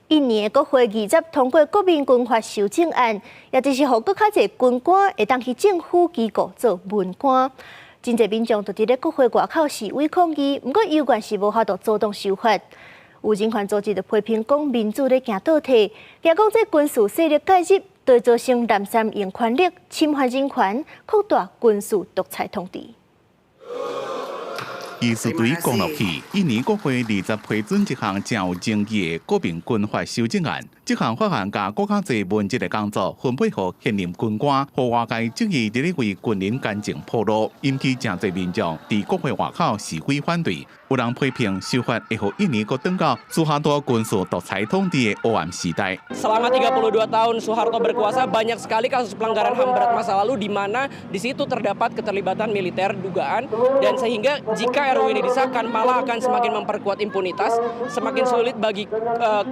印尼國會二十通過國民軍法修正案，也就是予閣較濟軍官會當去政府機構做文官。真濟民眾就佇咧國會外口示威抗議，毋過猶原是無法度阻擋修法。有人權組織就批評講民主咧行倒退，驚講這軍事勢力介入，會造成濫濫用權力、侵犯人權、擴大軍事獨裁統治。技術隊講落去，印尼國會二十批准一項誠有爭議的國民軍法修正案。這項法案共閣較濟文職的工作分配予現任軍官，予外界質疑佇咧為軍人干淨鋪路，引起誠濟民眾佇國會外口示威反對。有人批評修法會予印尼閣轉到蘇哈托軍事獨裁統治的黑暗時代。 Selama 32 tahun Soeharto berkuasa, banyak sekali kasus pelanggaran HAM berat masa lalu di mana di situ terdapat keterlibatan militer dugaan dan sehingga jika RUU ini disahkan malah akan semakin memperkuat impunitas, semakin sulit bagi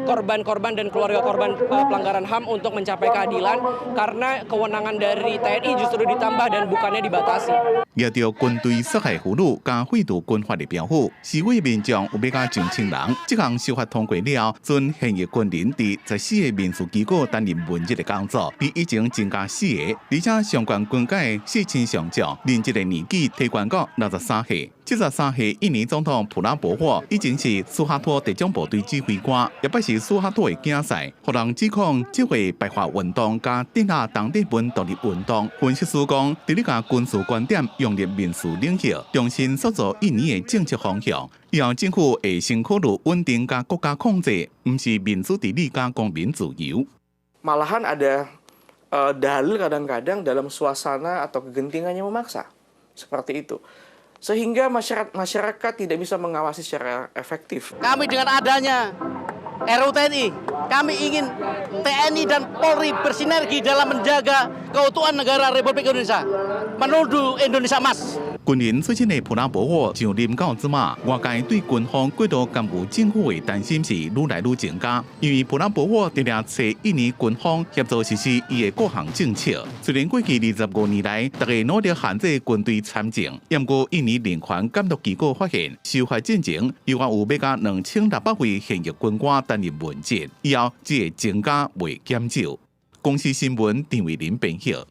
korban-korban dan keluarga korban pelanggaran HAM untuk mencapai keadilan karena kewenangan dari TNI justru ditambah dan bukannya dibatasi. 攑著軍隊殺害婦女佮廢除軍法的標語，示威民眾有欲到上千人。這項修法通過了後，準現役軍人佇14個民事機構擔任文職的工作，比以前增加四個，而且上懸軍階4000上將，任職的年紀提懸到63歲。73歲印尼總統普拉博沃以前是蘇哈托特種部隊指揮官，也捌是蘇哈托的囝婿，予人指控這回敗化運動佮鎮壓當地本獨立運動。分析師講，佇咧共軍事觀點融入民事領域，重新塑造印尼的政策方向。以後政府會先考慮穩定佮國家控制，毋是民主治理佮公民自由。 Malahan ada dalil kadang-kadang dalam suasana atau kegentingannya memaksa seperti itu. Sehingga masyarakat masyarakat tidak bisa mengawasi secara efektif. Kami dengan adanya RUU TNI, kami ingin TNI dan Polri bersinergi dalam menjaga keutuhan negara Republik Indonesia menuju Indonesia Emas. 軍人出身的普拉博沃上任到這馬，外界對軍方過度干預政府的擔心是愈來愈增加。因為普拉博沃定定揣印尼軍方協助實施伊的各項政策。雖然過去25年來，逐家努力限制軍隊參政，毋過印尼人權監督機構發現，修法進前，猶原有欲到2600位現役軍官擔任文職，以後只會增加袂減少。公視新聞陳偉林編譯。